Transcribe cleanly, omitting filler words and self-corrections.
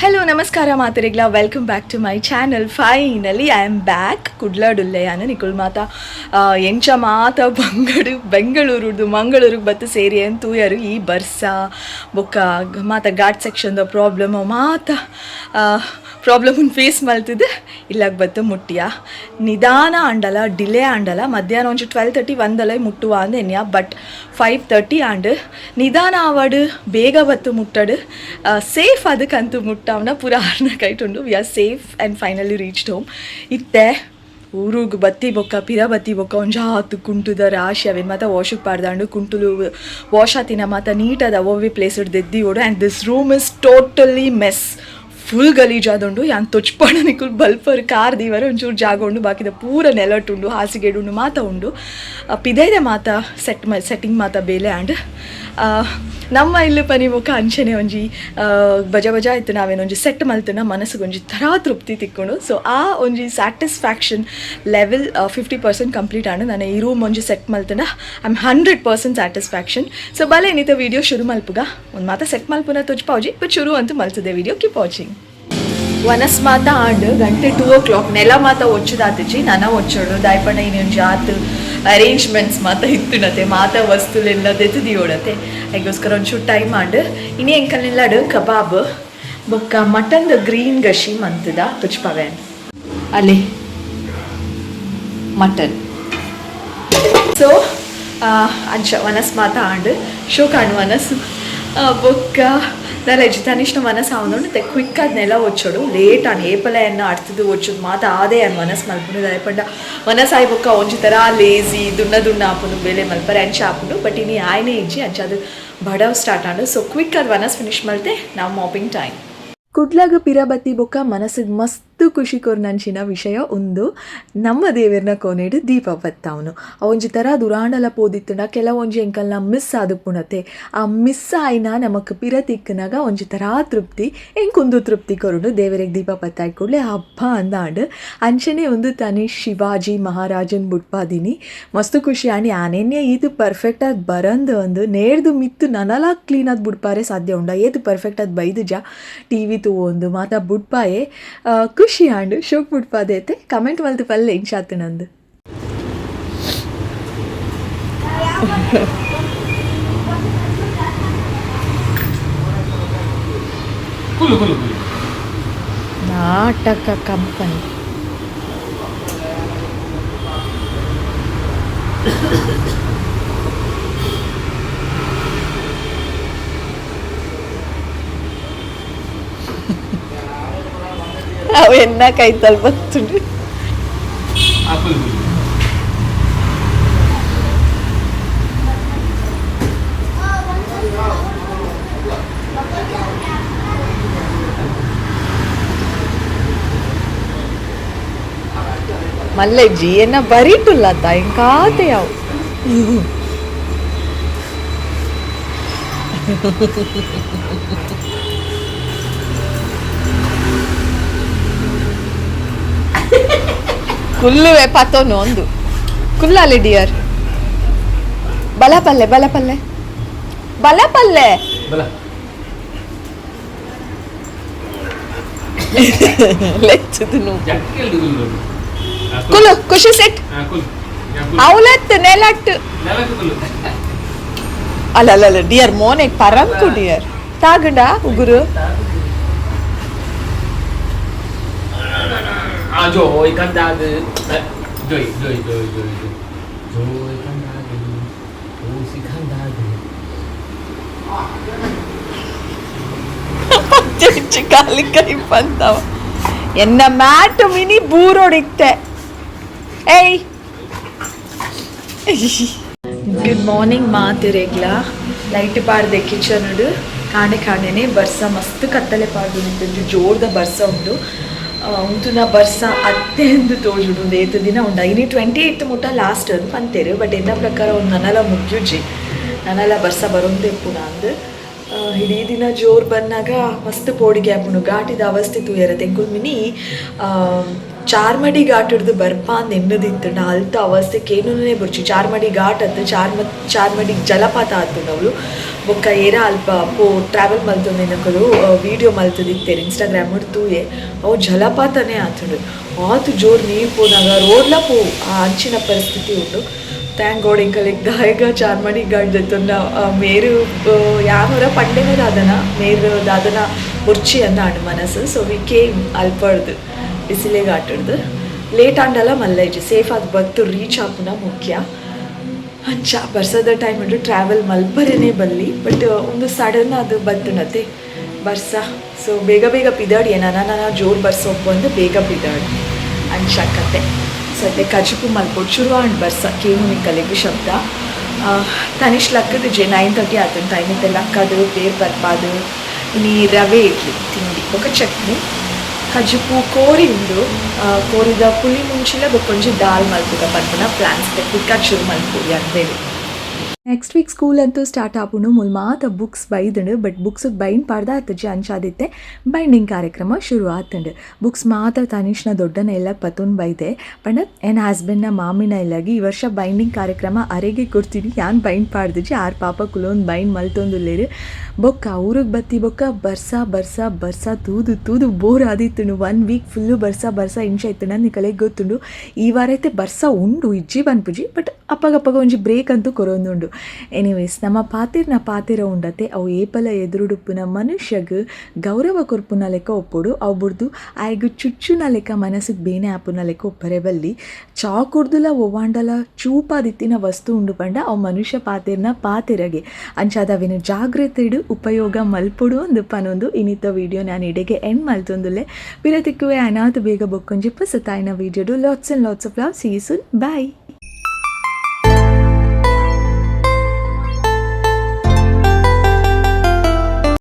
Hello, ನಮಸ್ಕಾರ ಮಾತೆರೆಗ್ಲ. Welcome back to my channel. Finally I am back. ಕುಡ್ಲಡುಲ್ಲೆ ನಿಕುಲ್ ಮಾತ ಎಂಚ ಮಾತ ಬಂಗಡು ಬೆಂಗಳೂರುಡ್ದು ಮಂಗಳೂರಿಗೆ ಬತ್ತು ಸೇರಿ ಅಂತ ತೂಯರು. ಈ ಬರ್ಸ ಬೊಕ್ಕ ಮಾತ ಘಾಟ್ ಸೆಕ್ಷನ್ದ ಪ್ರಾಬ್ಲಮ್, ಮಾತ ಪ್ರಾಬ್ಲಮ್ ಫೇಸ್ ಮಲ್ತದೆ ಇಲ್ಲಾಗ ಬತ್ತು ಮುಟ್ಟಿಯ. ನಿಧಾನ ಆಂಡಲ, ಡಿಲೇ ಆಂಡಲ. ಮಧ್ಯಾಹ್ನ ಒಂಜಿ 12:30 ಒಂದಲ ಮುಟ್ಟುವ ಅಂದ್ ಎನ್ಯ, ಬಟ್ 5:30 ಆಂಡ್. ನಿಧಾನ ಆವಡು, ಬೇಗ ಬತ್ತು ಮುಟ್ಟಡು, ಸೇಫ್ ಅದಕ್ಕಂತೂ ಮುಟ್ಟವನ ಪೂರ ಆರ್ನ ಕೈಟುಂಡು. We are safe and finally reached home. ಇತ್ತೆ ಊರುಗ್ ಬತ್ತಿ ಬೊಕ್ಕ ಪಿರ ಬತ್ತಿ ಬೊಕ್ಕ ಒಂಜಾತು ಕುಂಟುದ ರಾಶಿ. ಅವೇನು ಮಾತ ವಾಶಿಗೆ ಪಾಡ್ದಾಂಡು. ಕುಂಟುಲು ವಾಶ್ ಆತಿನ ಮಾತ ನೀಟಾದ ಅವೇ ಪ್ಲೇಸ್ ದೆದ್ದಿ ಓಡು. And this room is totally mess, full ಗಲೀಜಾದುಂಡು. ಯಾನ್ ತೊಚ್ಪಣ ನಿಕುಲ್ ಬಲ್ಪರ್ ಕಾರ್ ದೀವರೆ ಒಂಚೂರು ಜಾಗ ಉಂಡು, ಬಾಕಿದ ಪೂರ ನೆಲಟುಂಡು, ಹಾಸಿಗೆಡುಂಡು, ಮಾತ ಉಂಡು. ಪಿದೈದ ಮಾತ ಸೆಟ್ ಸೆಟ್ಟಿಂಗ್ ಮಾತ ಬೇಲೆ. ಆ್ಯಂಡ್ ನಮ್ಮ ಇಲ್ಲಿ ಪನಿ ಬೊಕ್ಕ ಅಂಚನೆ ಒಂಜಿ ಬಜ ಬಜ ಇತ್ತು. ನಾವೇನೊಂಜಿ ಸೆಟ್ ಮಲ್ತುನ ಮನಸ್ಸಿಗೆ ಒಂಜಿ ಥರ ತೃಪ್ತಿ ತಿಕ್ಕೊಂಡು. ಸೊ ಆ ಒಂಜಿ ಸ್ಯಾಟಿಸ್ಫ್ಯಾಕ್ಷನ್ ಲೆವೆಲ್ 50% ಕಂಪ್ಲೀಟ್ ಆಂಡ್. ನಾನು ಈ ರೂಮ್ ಒಂಜಿ set ಮಲ್ತುನ I am 100% satisfaction. So ಬಲೆ ಇನ್ನಿತ ವೀಡಿಯೋ ಶುರು ಮಲ್ಪುಗ. ಒಂದು ಮಾತ ಸೆಟ್ ಮಲ್ಪುನ ತೊಜ್ಪಾವುಜಿ, ಬಟ್ ಶುರು ಅಂತೂ ಮಲ್ತದೆ ವೀಡಿಯೋ. Keep watching. ವನಸ್ ಮಾತ ಆಂಡ್, ಗಂಟೆ 2 ಓ ಕ್ಲಾಕ್. ನೆಲ ಮಾತ ಒಚ್ಚುದಾತುಜಿ, ನನ ಒಚ್ಚೋಡು. ದಾಯ್ಪಂಡ ಇನ್ನೊಂಜಿ ಆತು ಅರೇಂಜ್ಮೆಂಟ್ಸ್ ಮಾತ ಇತ್ತುನತೆ, ಮಾತ ವಸ್ತುಲೆಲ್ಲ ದೆತ್ತು ದಿಯೋಡತೆ. ಐಗೋಸ್ಕರ ಒಂಚೂರು ಟೈಮ್ ಆಂಡ್. ಇನಿ ಎಂಕಲ್ನೆಲ್ಲಾಡು ಕಬಾಬ್ ಬೊಕ್ಕ ಮಟನ್ ಗ್ರೀನ್ ಗಶಿ ಮಂತದ ತುಚ್ಪವೆ. ಅಲ್ಲಿ ಮಟನ್. ಸೊ ಅಂಚ ವನಸ್ ಮಾತ ಆಂಡ್, ಶೋ ಕಾಣು ವನಸ್. ಬೊಕ್ಕ ದಾಲ ತನಿಷ್ನ ಮನಸ್ಸು ಆವೊಂದುಂಡು. ಕ್ವಿಕ್ ಆದ್ ನೆಲ ಒಚ್ಚೋಡು, ಲೇಟ್ ಆಂಡ್. ಏಪಲ ಎನ್ನ ಅಡ್ತದು ಒಚ್ಚುದು ಮಾತ ಆದೇ ಅನ್ ಮನಸ್ ಮಲ್ಪುಂಡು. ದಾಯೆ ಪಂಡ ಮನಸ್ ಆಯ್ ಬೊಕ್ಕ ಒಂಜಿ ತರ ಲೇಜಿ, ದುಣ್ಣ ದುಣ್ಣ ಆಪುಂಡು, ಬೇಲೆ ಮಲ್ಪರೆ ಅಂಚ ಆಪುಂಡು. ಬಟ್ ಇನಿ ಆಯ್ನೇ ಇಜ್ಜಿ, ಅಂಚ ಅದು ಬಡವ್ ಸ್ಟಾರ್ಟ್ ಆಂಡು. ಸೊ ಕ್ವಿಕ್ ಆದ್ ವನಸ್ ಫಿನಿಶ್ ಮಲ್ತೆ ನಾವು ಮಾಪಿಂಗ್ ಟೈಮ್. ಕುಡ್ಲಾಗ ಪಿರ ಬತ್ತಿ ಬೊಕ್ಕ ಮನಸ್ಸಿಗೆ ಮಸ್ತ್ ಖುಷಿ ಕೊರ್ನಂಚಿನ ವಿಷಯ ಒಂದು, ನಮ್ಮ ದೇವೆರ್ನ ಕೋನೆಡ್ ದೀಪ ಬತ್ತಾವನು. ಅವೊಂಜಿ ಥರ ದುರಾಂಡಲ ಪೋದಿತ್ತುಂಡ ಕೆಲವೊಂಜಿ ಎಂಕಲ್ನ ಮಿಸ್ ಆದುಪ್ಪುಣತೆ. ಆ ಮಿಸ್ ಆಯ್ನ ನಮಕ್ ಪಿರ ತಿಕ್ಕನಾಗ ಒಂಜಿ ಥರ ತೃಪ್ತಿ, ಎಂಕೊಂದು ತೃಪ್ತಿ ಕೊರುಂಡು. ದೇವರಿಗೆ ದೀಪ ಪತ್ತಾಯ್ ಕೂಡಲೇ ಹಬ್ಬ ಅಂದಾಂಡ್. ಅಂಚನೆ ಒಂದು ತನಿ ಶಿವಾಜಿ ಮಹಾರಾಜನ್ ಬುಟ್ಪಾದಿನಿ. ಮಸ್ತ್ ಖುಷಿ ಆಂಡ್. ಆನೆನ್ನೆ ಈತ್ ಪರ್ಫೆಕ್ಟ್ ಆದ್ ಬರಂದು ಒಂದು ನೇರ್ದು ಮಿತ್ತು ನನಲ ಕ್ಲೀನ್ ಆದ್ ಬುಡ್ಪಾರೆ ಸಾಧ್ಯ ಉಂಡ. ಏತ್ ಪರ್ಫೆಕ್ಟ್ ಆದ್ ಬೈದುಜ ಟಿವಿ ತೂವೊಂದು ಮಾತ ಬುಡ್ಪಾಯೆ. ಖುಷಿ ಆಂಡ್. ಶೋಕ್ ಬುಡ್ಪಾದೈತೆ. ಕಮೆಂಟ್ ಮಲ್ತು ಪಲ್ಲೆ ಎಂಚಾತು ನಂದು. ಕುಲ್ಲು ಕುಲ್ಲು ಕುಲ್ಲು. ನಾಟಕ ಕಂಪನಿ. ಅವು ಎನ್ನ ಕೈತಲ್ ಬತ್ತುಂಡು. ಆ, ಕುಲ್ಲು ಕುಲ್ಲು. ಮಲ್ಲೆಜ್ಜಿ ಎನ್ನ ಬರೀಟುಲ್ಲತ್ತ ಇಂಕಾತೆ ಯಾವು. ಕುಲ್ಲುವೆ ಪತೋನು ಒಂದು ಕುಲ್ಲಾಲೆ ಡಿಯರ್. ಬಲ ಪಲ್ಲೆ, ಬಲ ಪಲ್ಲೆ, ಬಲ ಪಲ್ಲೆ. ಬಲ. ಲೆಚ್ಚದು ನೂ. ಜಕ್ಕೆಲ್ದು ಕುಲ್ಲು. ಆ, ಕುಲ್ಲು. ಕುಲ್ಲು ಖುಷಿ ಸೆಟ್. ಆ, ಕುಲ್ಲು ಯಾ, ಕುಲ್ಲು. ಅವಲತ್ತು ನೆಲಟ್ಟು. ನೆಲಕ್ಕೆ ಕುಲ್ಲು. ಅಲ್ಲ ಅಲ್ಲ ಅಲ್ಲ ಡಿಯರ್, ಮೋನೆ ಪರಂಕು ಡಿಯರ್ ತಾಗಂಡ ಉಗುರು. ಆ, ಜೋಯ್ ಕಂದಾಗ ಜೋಯ್ ಜೋಯ್ ಜೋಯ್ ಜೋಯ್ ಜೋಯ್ ಜೋಯ್ ಕಂದಾಗ ಓಸಿ ಕಂದಾಗ. ಪಚ್ಚೆ ಕಾಲಿ ಕೈ ಬಂದವ. ಎನ್ನ ಮ್ಯಾಟ್ ಮಿನಿ ಬೂರೋಡಿತ್ತೆ. ಏಯ್, ಗುಡ್ ಮಾರ್ನಿಂಗ್ ಮಾತಿರೇಗ್ಲ. ಲೈಟ್ ಪಾಡ್ದೆ ಕಿಚನ್. ಕಾಣೆ ಕಾಣೆನೆ ಬರ್ಸ ಮಸ್ತ್ ಕತ್ತಲೆ ಪಾಡ್ದು ನಿಂತು. ಜೋರ್ದ ಬರ್ಸ ಉಂಡು. ಉಂತುನ ಬರ್ಸ ಅತ್ತೆ ಎಂದು ತೋಜುಡು. ಒಂದು ಏತು ದಿನ ಉಂಡು. ಇನಿ 28 ಮುಟ್ಟ ಲಾಸ್ಟ್ ಅದು ಪಂತೇರು. ಬಟ್ ಎನ್ನ ಪ್ರಕಾರ ಒಂದು ನನಲ ಮುಗ್ಯುಜಿ, ನನಲ ಬರ್ಸ ಬರೊಂದೆ ಪುನ ಅಂದು. ಇಡೀ ದಿನ ಜೋರು ಬಂದಾಗ ಮಸ್ತ್ ಪೋಡಿಗೆ ಆಪುಂಡು. ಘಾಟಿದ ಅವಸ್ಥೆ ತೂಯರ ತೆಂಕುಲ್ ಮಿನಿ ಚಾರ್ಮಡಿ ಘಾಟಡ್ದು ಬರ್ಪ ಅಂದ್ ಎನ್ನದಿತ್ತುಂಡ ಅಲ್ತ ಅವಸ್ಥೆ ಕೇನುನೇ ಬೊರ್ಚಿ. ಚಾರ್ಮಡಿ ಘಾಟ್ ಅತ್ತು, ಚಾರ್ಮಡಿ ಜಲಪಾತ ಆತುಂಡು ಅವಳು. ಬೊಕ್ಕ ಏರ ಅಲ್ಪ ಪೋ ಟ್ರಾವೆಲ್ ಮಲ್ತೊಂದಿನಕುಲು ವೀಡಿಯೋ ಮಲ್ತದಿತ್ತೆರ್, ಇನ್ಸ್ಟಾಗ್ರಾಮ್ ತೂಯೆ. ಅವು ಜಲಪಾತನೇ ಆತುಂಡು. ಆತು ಜೋರು ನೀರು ಪೋನಾಗ ರೋಡ್ಲ ಪೋ ಆ ಅಂಚಿನ ಪರಿಸ್ಥಿತಿ ಉಂಡು. Thank god ಎಂಕಲೆಗ್ ದಾಯೆಗ ಚಾರ್ಮಡಿ ಘಾಟ್ ದೆತ್ತೊಂಡ ಮೇರು ಯಾನೊರ ಪಂಡೆನೆ ದಾದನ ಮೇರು ದಾದನ ಬೊರ್ಚಿ ಅಂದ್ ಮನಸ್ಸು. ಸೊ we came ಅಲ್ಪಡ್ದು ಬಿಸಿಲೆ ಘಾಟಡ್ದು. ಲೇಟ್ ಆಂಡಲ ಮಲ್ಲ ಇಜ್ಜಿ, ಸೇಫ್ ಆದ್ ಬತ್ತು ರೀಚ್ ಆಪುನ ಮುಖ್ಯ. ಅಂಚ ಬರ್ಸದ ಟೈಮ್ ಉಂಡು, ಟ್ರಾವೆಲ್ ಮಲ್ಪರೆನೇ ಬಲ್ಲಿ. ಬಟ್ ಒಂದು ಸಡನ್ ಅದು ಬತ್ತುನತೆ ಬರ್ಸ. ಸೊ ಬೇಗ ಬೇಗ ಪಿದಾಡಿ, ನನ ನನ ಜೋರು ಬರ್ಸ ಒಪ್ಪಂದು ಬೇಗ ಪಿದಾಡಿ ಅಂಚ ಕತೆ. ಸದ್ಯ ಕಜಿಪು ಮಲ್ಪೊಡು. ಶುರು ಆಂಡ್ ಬರ್ಸ, ಕೇನು ನಿಕ್ಕಲೆಗ್ ಶಬ್ದ. ತನಿಷ್ ಲಕ್ಕದ ಜೆ 9:30 ಆತುಂಡು ಟೈಮ್ ಇತ್ತೆ. ಲಕ್ಕದು ಪೇರ್ ಬರ್ಪಾದು ಇನಿ ರವೆ ಇಡ್ಲಿ ತಿಂಡಿ ಬೊಕ ಚಟ್ನಿ. ಕಜಿಪು ಕೋರಿ ಉಂಡು. ಕೋರಿದ ಪುಳಿ ಮುಂಚಿಲ ಬೊಕ್ಕೊಂಜಿ ದಾಲ್ ಮಲ್ಪುಗ ಪನ್ಪುನ ಪ್ಲಾನ್ಸ್. ಕ್ವಿಕ್ ಶುರು ಮಲ್ಪು ಅಂದೇಳಿ. Next week school ಅಂತೂ ಸ್ಟಾರ್ಟ್ ಆಪುಂಡು. ಮುಲ್ ಮಾತ ಬುಕ್ಸ್ ಬೈದುಂಡು, ಬಟ್ ಬುಕ್ಸ್ ಬೈಂಡ್ ಪಾಡ್ದ ಆತುಜಿ. ಅಂಚಾದಿತ್ತೆ ಬೈಂಡಿಂಗ್ ಕಾರ್ಯಕ್ರಮ ಶುರು ಆತುಂಡು. ಬುಕ್ಸ್ ಮಾತ್ರ ತನಿಷ್ನ ದೊಡ್ಡನ ಎಲ್ಲ ಪತೊಂದು ಬೈದೆ ಪಂಡ ಎನ್ ಹಸ್ಬೆಂಡ್ನ ಮಾಮಿನ ಇಲ್ಲಾಗಿ. ಈ ವರ್ಷ ಬೈಂಡಿಂಗ್ ಕಾರ್ಯಕ್ರಮ ಅರೆಗೆ ಕೊಡ್ತೀನಿ, ಯಾನ್ ಬೈಂಡ್ ಪಾಡ್ದಿಜಿ. ಆರ್ ಪಾಪ ಕುಲೊಂದು ಬೈಂಡ್ ಮಲ್ತೊಂದುಲ್ಲೇರು. ಬೊಕ್ಕ ಊರಿಗೆ ಬತ್ತಿ ಬೊಕ್ಕ ಬರ್ಸ ಬರ್ಸ ಬರ್ಸ ತೂದು ತೂದು ಬೋರ್ ಆದಿತ್ತುಂಡು. ಒನ್ ವೀಕ್ ಫುಲ್ಲು ಬರ್ಸ ಬರ್ಸ ಇಂಚ ಇತ್ತುಂಡು ನಿಕಲೆಗ್ ಗೊತ್ತುಂಡು. ಈ ವಾರ ಐತೆ ಬರ್ಸ ಉಂಡು, ಇಜ್ಜಿ ಪನ್ಪುಜಿ, ಬಟ್ ಅಪ್ಪಗಪ್ಪಗ ಒಂಜಿ ಬ್ರೇಕ್ ಅಂತೂ ಕೊರೊಂದುಂಡು. ಎನಿವೇಸ್, ನಮ್ಮ ಪಾತಿರ್ನ ಪಾತಿರ ಉಂಡತೆ, ಅವು ಏಪಲ ಎದುರುಡುಪ್ಪುನ ಮನುಷ್ಯಗ್ ಗೌರವ ಕೊರ್ಪುನ ಲೆಕ್ಕ ಒಪ್ಪೊಡು. ಅವು ಬುಡ್ದು ಆಯ್ಗ್ ಚುಚ್ಚುನ ಲೆಕ್ಕ, ಮನಸ್ಸಿಗೆ ಬೇನೆ ಆಪುನ ಲೆಕ್ಕ ಒಪ್ಪರೆ ಬಲ್ಲಿ. ಚಾಕುರ್ದುಲ ಒವ್ವಾಂಡಲ ಚೂಪಾದಿತ್ತಿನ ವಸ್ತು ಉಂಡು ಪಂಡ ಅವು ಮನುಷ್ಯ ಪಾತಿರ್ನ ಪಾತಿರಗೆ. ಅಂಚಾದ ಅವಿನ ಜಾಗ್ರತೆಡು ಉಪಯೋಗ ಮಲ್ಪೊಡು ಅಂದ್ ಪನೊಂದು ಇನಿತ ವಿಡಿಯೋ ನಾನು ಇಡೆಗೆ ಎಂಡ್ ಮಲ್ತೊಂದುಲ್ಲೆ. ಪಿರ ತಿಕ್ಕುವೆ ಅನಾಥ ಬೇಗ ಬೊಕ್ಕೊಂಜಿ ಪೊಸತಾಯಿನ ವಿಡಿಯೋಡು. Lots and lots of love. See soon, bye.